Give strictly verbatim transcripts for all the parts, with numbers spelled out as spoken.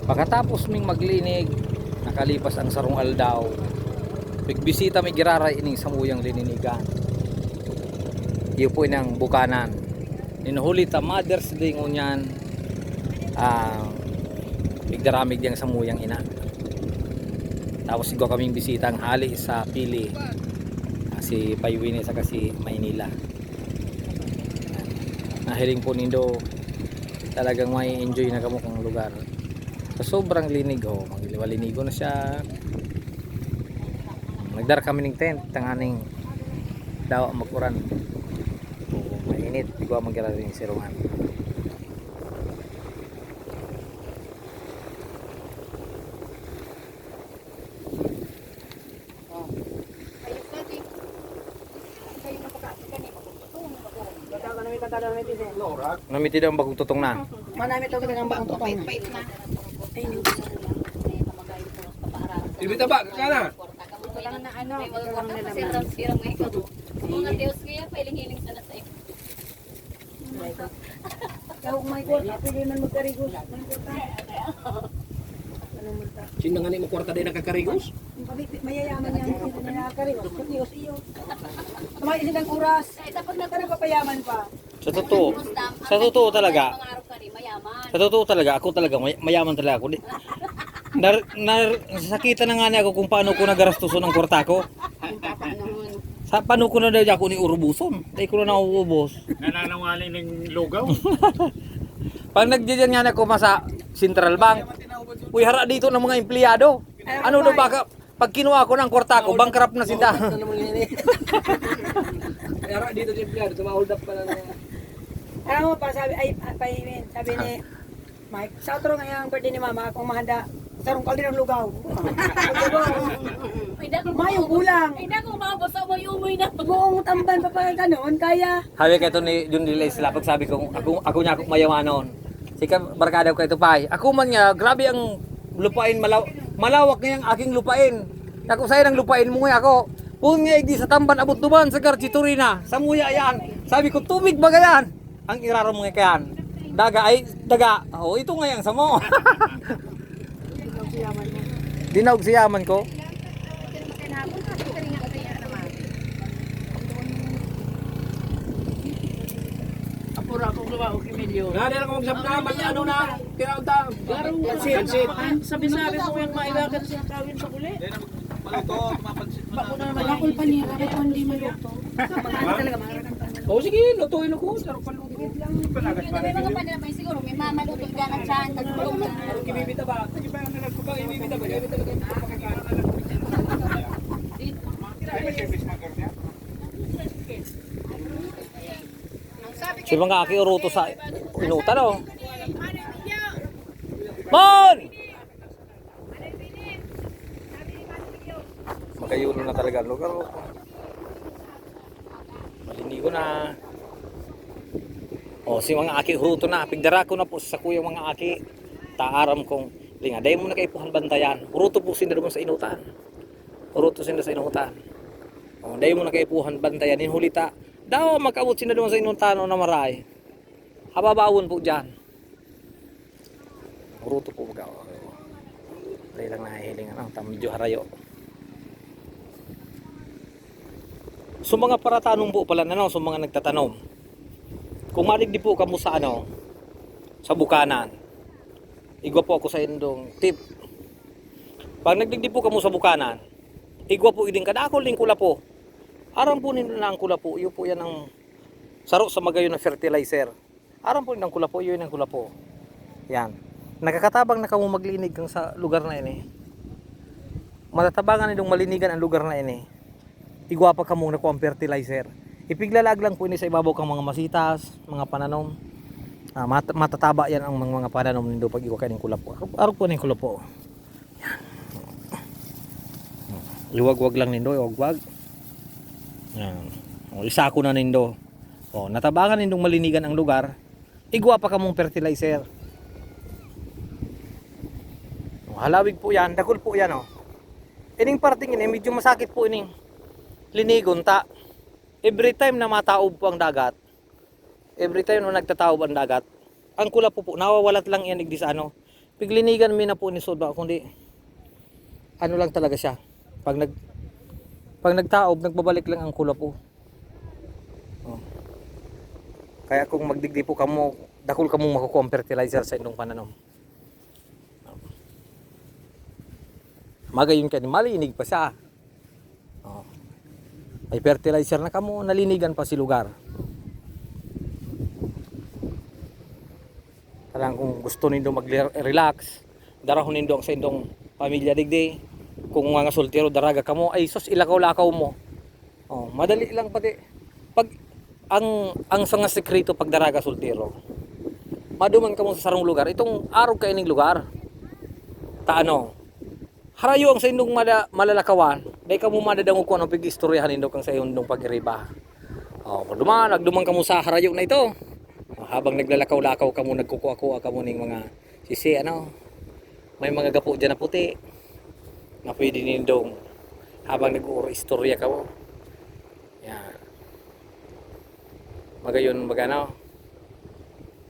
Pakatapos ming maglinig, nakalipas ang sarong aldaw, pigbisita mi giraray ining samuyang lininigan. Iyo po inang bukanan. Nin huli ta Mother's Day ngunyan, ah, pigdaramig diyang samuyang ina. Tapos igwa kaming bisita ang hali sa Pili, ah, si Paywini saka si Maynila. Nahiling po nindo, talagang may enjoy na kamo kung lugar. Sa sobrang linig, oh, maglinigo na siya. Nagdara kami ning tent, tanganing dawa mag-uran. Oh, mainit, di ko man gira rin sirungan. Namiti daw ang bagong tutong na. Manami to, ang bagong tutong na. Ibita ba? Kana? May mga kwarta kasi hirap-hirap ngayon. Mga Diyos kaya, pailing-hiling sana sa iyo. Kaya kung may kwarta, pwede man magkarigos. May kwarta. Ano man ta? Sino nga ni mo kwarta din nagkakarigos? Yung kami, mayayaman yan. Hindi na nakakarigos. Pati iyo. Kamay silang oras. Ay, tapos na ka nagpapayaman pa. Sa totoo, sa totoo talaga, Mga araw ka rin, mayaman. Sa totoo talaga, ako talaga, may, mayaman talaga ako. Di, nar, nar, nasakitan na nga niya ako kung paano ko nagarastuson ang kwarta ko. Sa paano ko na daw ako ni urubuson? Dahil ko na nauubos. Nananungaling ng lugaw. Pag nagdiyan nga na ako sa Central Bank, uy, hara dito ng mga empleyado. Ano daw baka, pag kinuha ko ng kwarta ko, bankrupt na sinda. Kaya dito si empleyado, tumahold up pa lang. Alam mo pa, sabi, ay, pa, sabi ni Mike, sa otro ngayang birthday ni Mama, akong mahanda, sarong kalderong lugaw. Ay, dako, Mayong bulang. Ay, dako, mga basta mo yung umoy na. Buong tamban pa pa ganon, kaya. Sabi ka ito ni Jun Dila Isla, pag sabi ko, ako, ako niya ako mayamanon. Sika, barkada ko ito, pay. Ako man nga, grabe ang lupain, malaw, malawak niya ang aking lupain. Ako sa'yo ng lupain mo nga ako. Pun nga, igdi sa tamban, abot duman, sa Garchitorina, sa muya yan. Sabi ko, tubig ba yan? Ang irarom nga kayan. Daga ay, daga. Oh, ito nga yung samo. Dinaog sa yaman ko. Apura akong luwa o kimilyo. Nadala ko magsabda, mali ano na, tinaunta. Sabi-sabi mo yung maiwagan sa kawin sa uli. Maluto, mapansin. Bako na naman yung Hindi maluto. Mahal talaga, mahal. O sige, lutuin ako. Sarap paluto. Yung may mga panira, may siguro, may mamaluto ka na dyan. Tagpulong na. Kibibita ba? Kibibita ba? Kibibita ba? Si mga aki uruto sa inutan, oh. Mon! Magayuno na talaga ang lugar, oh. Malinigo na. Oh, si mga aki huruto na. Pigdara ko na po sa kuyang mga aki. Taaram kong linga. Dahil mo na kaipuhan bantayan. Huruto po sinda naman sa inutan. Huruto sinda sa inutan. Oh, dahil mo na kaipuhan bantayan. Yung hulita. Daw makabot sinda naman sa inutan o na maray. Hababawon po dyan. Huruto po baga. Dali lang nahihiling, ano, tam medyo harayo. So mga paratanom po pala, ano, so mga nagtatanom. Kung maligdi po kamo sa, ano, sa Bukanan, igwa po ako sa indong tip. Pag nagdigdi po kamo sa Bukanan, igwa po idin kadakol ning kulapo. Aram po ninyo na ang kulapo, iyo po yan ang saro sa magayon na fertilizer. Aram po ninyo ang kulapo, iyo yan ang kulapo. Yan. Nakakatabang na kamo maglinig kang sa lugar na ini. Matatabangan nindong malinigan ang lugar na ini. Igwa pa kamong nakuha ang fertilizer. Ipiglalaag lang po ini sa ibabaw kang mga masitas, mga pananom. Ah, mat- matataba yan ang mga, mga pananom nindo pag igwa kayo ng kulapo. Arog po na yung kulapo. Yan. Iwagwag lang nindo, iwagwag. Yan. O, isako na nindo. O, natabangan nindong malinigan ang lugar. Igwa pa kamong fertilizer. O, halawig po yan, dakul po yan, oh. Ining parting ini, medyo masakit po ining linigon ta. Every time na mataob po ang dagat, every time na nagtataob ang dagat, ang kulapo po, nawawalat lang yan igdi sa ano, Piglinigan mi na po ni Soda, kundi ano lang talaga siya. Pag nag pag nagtaob, nagbabalik lang ang kulap, oh. Oh. Kaya kung magdigdi po kamo, dakul kamong makukuha ang fertilizer sa indong pananom. Magayon ka ni malinig pa siya. Oh. May fertilizer na kamo, nalinigan pa si lugar. Parang kung gusto nindo mag-relax, darahon nindo ang saindong pamilya digdi. Kung mga soltero, daraga kamo, ay sus, ilakaw-lakaw mo. Oh, madali lang pati. Pag ang ang sa mga sekreto pag daraga soltero, maduman kamo sa sarong lugar. Itong arog kaining lugar. Ta ano, harayo ang saindong mala, malalakawan. Dai kamo madadangog kung anong pag-istoryahan nindo kang saindong pag-iriba. Oh, duman, nagduman kamo sa harayo na ito. Oh, habang naglalakaw-lakaw kamo, nagkukuha-kuha kamo ning mga sisi, ano, may mga gapo diyan na puti na pwede nindong habang nag-uuro istorya kamo. Yan. Magayon, magano.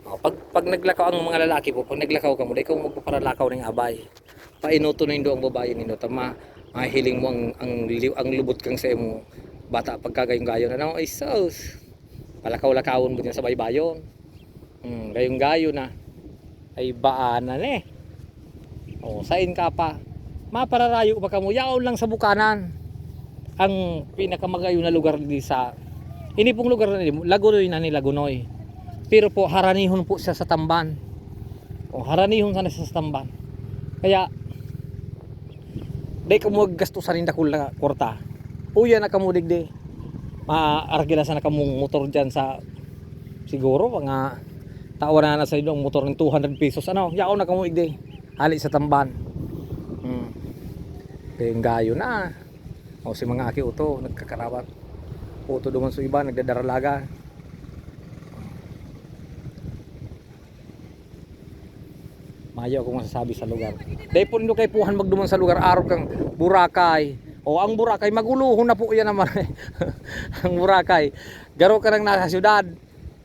Oh, pag pag naglakaw ang mga lalaki po, pag naglakaw kamo, dai kamo magpaparalakaw ning abay. Painuto nindo ang babae nindo, tama? Mahiling mo ang ang liw, ang lubot kang sa imo bata pagkagayon-gayon. Ano, ay sus. Palakaw-lakawon mo diyan sa baybayon. Hmm, gayong-gayo na. Ay, baan na ni. Oh, sain ka pa? Mapararayo pa kamo. Yaon lang sa Bukanan. Ang pinakamagayo na lugar di sa, ini pong lugar na ni, Lagunoy na ni, Lagunoy. Pero po, haranihon po siya sa Tamban. Oh, haranihon sana siya sa Tamban. Kaya, dai kamo maggastusan ning dakul na kwarta. Uya na kamo digdi. Maarkila sana kamong motor diyan sa, siguro, mga tawanan na sa inyo ang motor ng two hundred pesos. Ano, yaon na kamo digdi. Hali sa Tamban. Hmm. Kaya yung gayo na. O, si mga aki uto, nagkakarawat. Uto duman sa iba, nagdadaralaga. Mayo akong masasabi sa lugar. Dai po nindo kaipuhan magduman sa lugar, arog kang Boracay. O, ang Boracay, magulohon na po yan naman. Ang Boracay. Garo ka nang nasa syudad.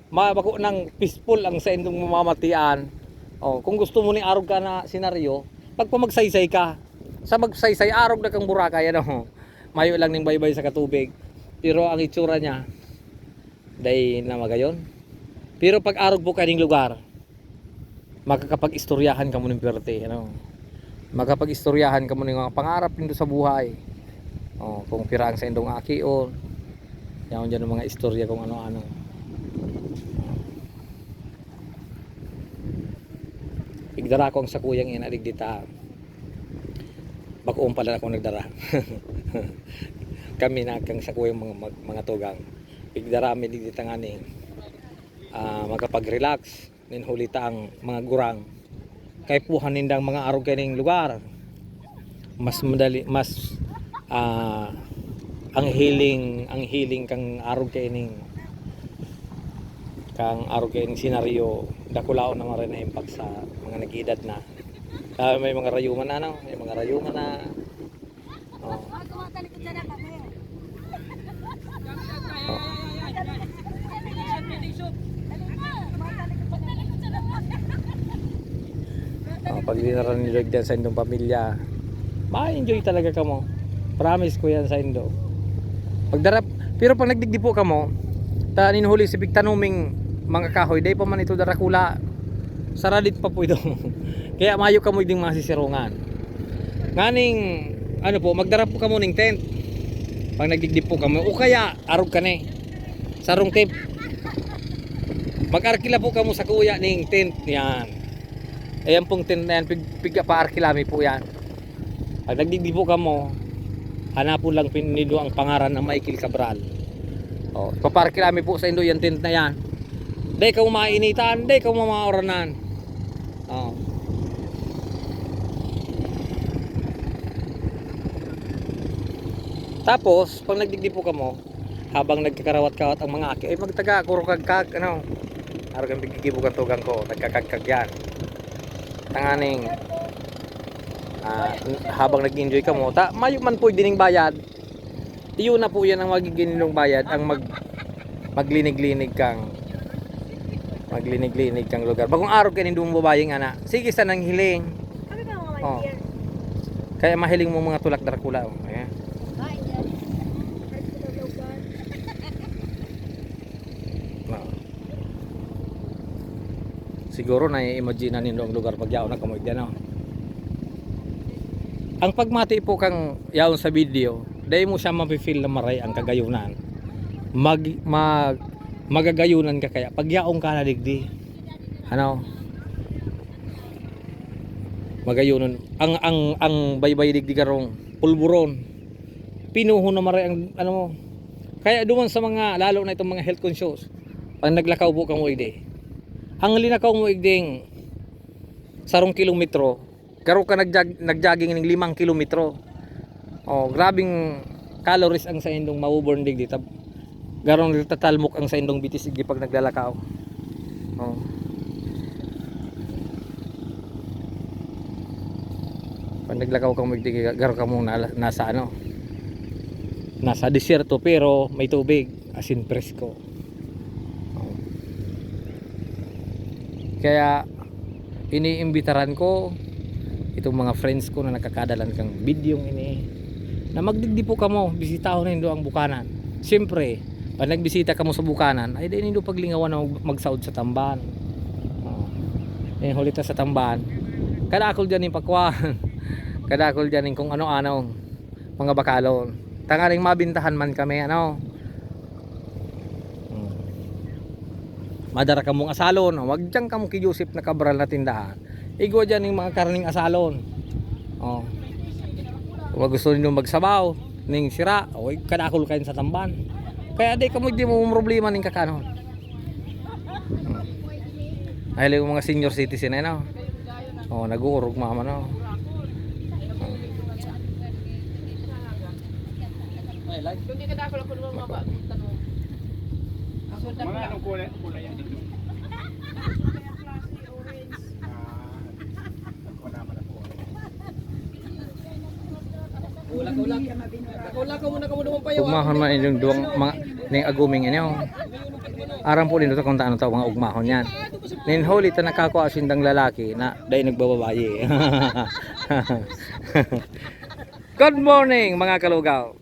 Ma-, bako nang peaceful ang saindong mamamatian. O, kung gusto mo ni arog ka na senaryo, magpamagsaysay ka. Sa magsaysay, arog na kang Boracay, ano? Mayo lang ning baybay sa katubig. Pero ang itsura niya, dai na magayon. Pero pag arog po kaning lugar, makakapag-istoryahan kamo ning perte, ano? Makapag-istoryahan kamo ning mga pangarap nindo sa buhay. O, kung pira ang saindong aki, o, yaon dyan ang mga istorya kung ano-ano. Igdara ko ang sakuyang ina digdi ta. Bakoon pa lang ako nagdara. Kami na kang sakuyang mga, mga, mga tugang. Igdara mi digdi ta ngani, ah, makapag-relax. Nin huli ta ang mga gurang. Kaipuhan nindang mga arog kaining lugar. Mas madali, mas, ah, ang healing, ang healing kang arog kaining, kang arog kaining senaryo, dakulaon naman rin na impact sa mga nag-edad na. Ah, may mga rayuman na, ano? May mga rayuman na. Oh. Oh. Oh, pag dinaran ni Lord yan sa indong pamilya, ma-enjoy talaga kamo. Promise ko yan sa indo. Pagdarap, pero pag nagdigdi po kamo, ta nin huli si bigtanuming mga kahoy, dai pa man ito darakula. Saradit pa po ito. Kaya mayo kamo ding mga sisirungan. Nganing, ano po, magdara po kamo ning tent. Pag nagdigdi po kamo, o kaya, arog ka ni. Sarong tip. Mag-arkila po kamo sa kuya ning tent. Yan. Ayan pong tent na yan, pig, pig, paarkilami po yan. Pag nagdigdi po kamo, hanapon lang pin-, nindo ang pangaran na Michael Cabral. Oh, paparkilami po sa indo yan tent na yan. Dai kamo mainitan, dai kamo mauranan. Oh. Tapos, pag nagdigdi po kamo, habang nagkakarawat-kawat ang mga aki, ay magtaga, kurukagkag, ano, arog ang piggigibo kan tugang ko, nagkakagkag yan. Tanganing, ah, habang nag-enjoy kamo, ta, mayo man po dining bayad, iyo na po yan ang magiging inyong bayad, ang mag-, maglinig-linig kang Maglinig-linig kang lugar. Bagong arog kayo nindong babayeng ana. Sige sa nang hiling. Kami ba mga Oh. Maligya? Kaya mahiling mo mga tulak Dracula. Oh. Ayan. Ay, yan. Ay, ito daw ba? No. Siguro na-imagine na nindo ang lugar pag yaon na kamo igdi, no? Ang pagmati po kang yaon sa video, dai mo siya mafe-feel na maray ang kagayunan. Mag, mag, magagayunan ka kaya pag yaon ka na digdi. Ano? Magayunon. Ang, ang, ang baybay digdi karong pulburon. Pinuho na maray ang ano mo. Kaya duman sa mga, lalo na itong mga health conscious, pag naglakaw po kamo igdi, ang linakaw mo igding sarong kilometro, garo ka nagjag-, nagjogging ning limang kilometro. Oh, grabing calories ang sa indong mabuburn digdi. Tab-, garong nagtatalmok ang sa indong bitis igdi pag naglalakaw. Oh. Pag naglakaw kamo igdi, garo kamo na, nasa ano, nasa disyerto pero may tubig, as in presko. Oh. Kaya iniimbitaran ko itong mga friends ko na nakakadalan kang bidyong ini na magdigdi po kamo, bisitahon nindo ang Bukanan. Siyempre, pag nagbisita kamo sa Bukanan, ay dai nindo paglingawan na mag-, magsaod sa tamban. Oh. Eh, huli ta sa tamban. Kadakol diyan yung pakwan. Kadakol diyan yung kung ano-ano, mga bakalon. Tanganing mabintahan man kami, ano. Hmm. Madara kamong asalon, wag diyan kamo ki Joseph na Cabral na tindahan. Igwa diyan yung mga karning asalon. Oh. Kung gusto nindo magsabaw ning sira, o kadakol kayo sa tamban. Kaya di kamo di mo problema ning kakanon. Hmm. Ay, yung mga senior citizen ay no. Oh, nag-uurog mama no. Kung di ka dakol ako naman mga bagong tanong. Ako Mga dakla. Anong kulay, kulay yan dito? Ah, ako naman ako. Ulak-ulak. Ulak ka muna ka muna payaw. Ugmahon man inyong duwang mga ning aguming inyo. Aram po nito kung taano tao mga ugmahon yan. Nin huli ta nakakua sindang lalaki na dai nagbababayi. Good morning mga kalugaw.